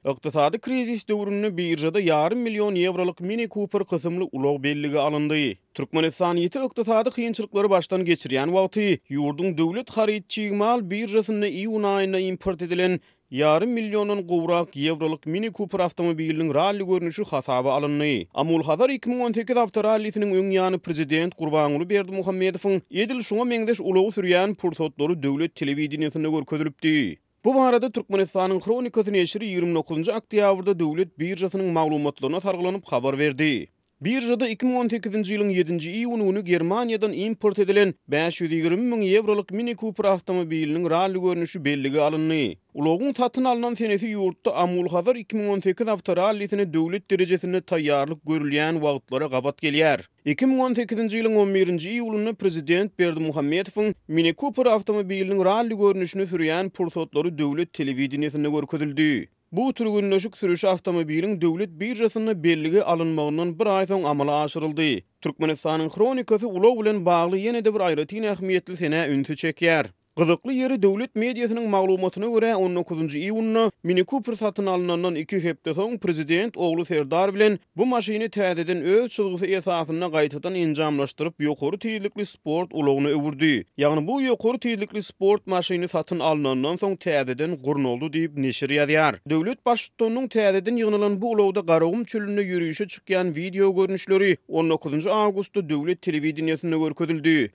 Ykdysady krizis döwründe biržada ýarym million ýewrolyk Mini Cooper kysymly ulag bellige alyndy. Türkmenistan ýiti ykdysady kynçylyklary başdan geçirýän wagty, ýurduň döwlet haryt-çig mal biržasynda iýun aýynda import edilen ýarym milliondan gowrak ýewrolyk Mini Cooper awtomobiliniň ralli görnüşi hasaba alyndy. Amul-Hazar 2018 awtorallisiniň öň ýany prezident Gurbanguly Berdimuhamedowyň edil şuňa meňzeş ulagy sürýän pursatlary döwlet telewideniýesinde görkezilipdi. Bu barada Türkmenistanyň Hronikasy neşiri 29-njy oktýabrda döwlet biržasynyň maglumatlaryna salgylanyp habar berdi. Biržada 2018-nji ýylyň ýedinji iýuny güni Germaniýadan import edilen 520 müň ýewrolyk Mini Cooper awtomobiliniň ralli görnüşi bellige alyndy. Ulagyň satyn alnan senesi ýurtda Amul-Hazar 2018 awtorallisine döwlet derejesinde taýýarlyk görülýän wagtlara gabat gelýär. 2018-nji ýylyň on birinji iýulynda prezident Berdimuhamedowyň Mini Cooper awtomobiliniň ralli görnüşini sürýän pursatlary döwlet telewideniýesinde görkezildi. Bu türgenleşik sürüşi awtomobiliň döwlet biržasynda bellige alynmagyndan bir aý soň amala aşyryldy. Türkmenistanyň Hronikasy ulag bilen bagly ýene-de bir aýratyn ähmiýetli senä ünsi çekýär. Gyzykly ýeri, döwlet mediasynyň maglumatyna görä, on dokuzynjy iýunda Mini Cooper satyn alnandan iki hepde soň, prezident ogly Serdar bilen bu maşyny täzeden öz çyzgysy esasynda gaýtadan enjamlaşdyryp, ýokary tizlikli sport ulagyna öwürdi. Ýagny bu ýokary tizlikli sport maşyny satyn alnandan soň täzeden gurnaldy diýip, neşir ýazýar. Döwlet Baştutanynyň täzeden ýygnalan bu ulagda Garagum çölünde ýörişe çykýan wideo görnüşleri on dokuzynjy awgustda döwlet telewideniýesinde görkezildi.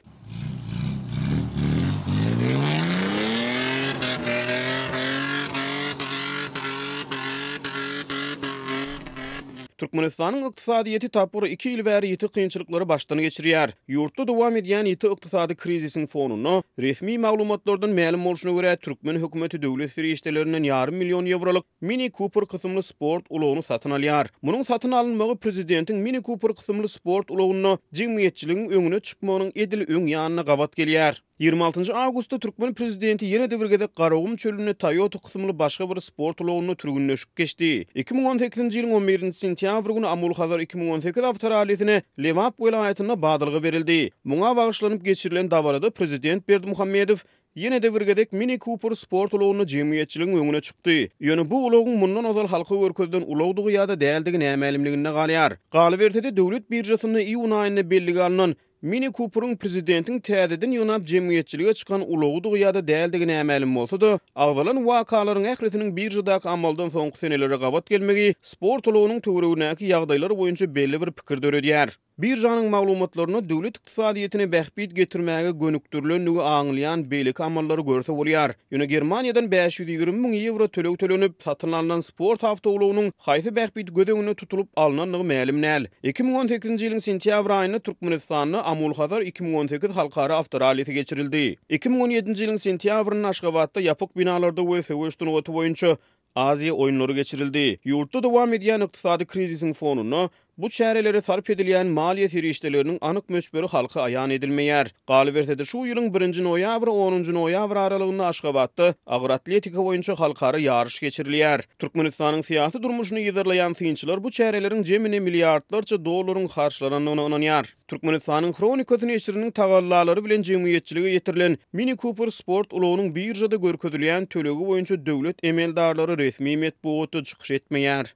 Türkmenistanyň ykdysadyýeti tapgyr iki ýyl bäri ýiti kynçylyklary başdan geçirýär. Ýurtda dowam edýän ýiti ykdysady krizisiň fonunda, resmi maglumatlardan mälim bolşuna görä, türkmen hökümeti döwlet serişdelerinden ýarym million ýewrolyk Mini Cooper kysymly sport ulagyny satyn alýar. Munuň satyn alynmagy prezidentiň Mini Cooper kysymly sport ulagynda jemgyýetçiligiň öňüne çykmagynyň edil öň ýanyna gabat gelýär. 26 awgustda türkmen prezidenti ýene-de bir gezek Garagum çölünde Toyota kysymly başga bir sport ulagynda türgünleşik geçdi. 2018-nji ýylyň on birinji sentýabr güni Amul-Hazar 2018 awtorallisine Lebap welaýatynda badalga berildi. Muňa bagyşlanyp geçirilen dabarada prezident Berdimuhamedow Ýene-de bir gezek Mini Cooper sport ulagynda jemgyýetçiligiň öňüne çykdy. Ýöne bu ulagyň mundan ozal halka görkezilen ulagdygy ýa-da däldigi nämälimliginde galýar. Galyberse-de, döwlet biržasynda iýun aýynda bellige alnan Mini Cooperiň prezidentiň täzeden ýygnap jemgyýetçilige çykan ulagydygy ýa-da däldigi nämälim bolsa-da, agzalan wakalaryň ählisiniň biržadaky amaldan soňky senelere gabat gelmegi sport ulagynyň töweregindäki ýagdaýlar boýunça belli bir pikir döredýär. Biržanyň maglumatlarynda döwlet ykdysadyýetine bähbit getirmäge gönükdirilendigi aňylýan beýleki amallary görse bolýar. Ýöne Germaniýadan 520 müň ýewro töleg tölenip, satyn alnan sport awtoulagynyň haýsy bähbit göz öňünde tutulyp alnandygy mälim däl. 2018-nji ýylyň sentýabr aýynda Türkmenistanda Amul-Hazar 2018 halkara awtorallisi geçirildi. 2017-nji ýylyň sentýabrynda Aşgabatda ýapyk binalarda we söweş sungaty boýunça Aziýa oýunlary geçirildi. Ýurtda dowam edýän ykdysady krizisiň fonunda bu çärelere sarp edilýän maliýe serişdeleriniň anyk möçberi halka aýan edilmeýär. Galyberse-de, şu ýylyň birinji noýabr, onunjy noýabr aralygynda Aşgabatda agyr atletika boýunça halkara ýaryş geçirilýär. Türkmenistanyň syýasy durmuşyny yzarlaýan synçylar bu çäreleriň jemine milliardlarça dollaryň harçlanandygyna ynanýar. Türkmenistanyň Hronikasy neşiriniň tagallalary bilen jemgyýetçilige ýetirilen Mini Cooper sport ulagynyň biržada görkezilýän tölegi boýunça döwlet emeldarlary resmi metbugatda çykyş etmeýär.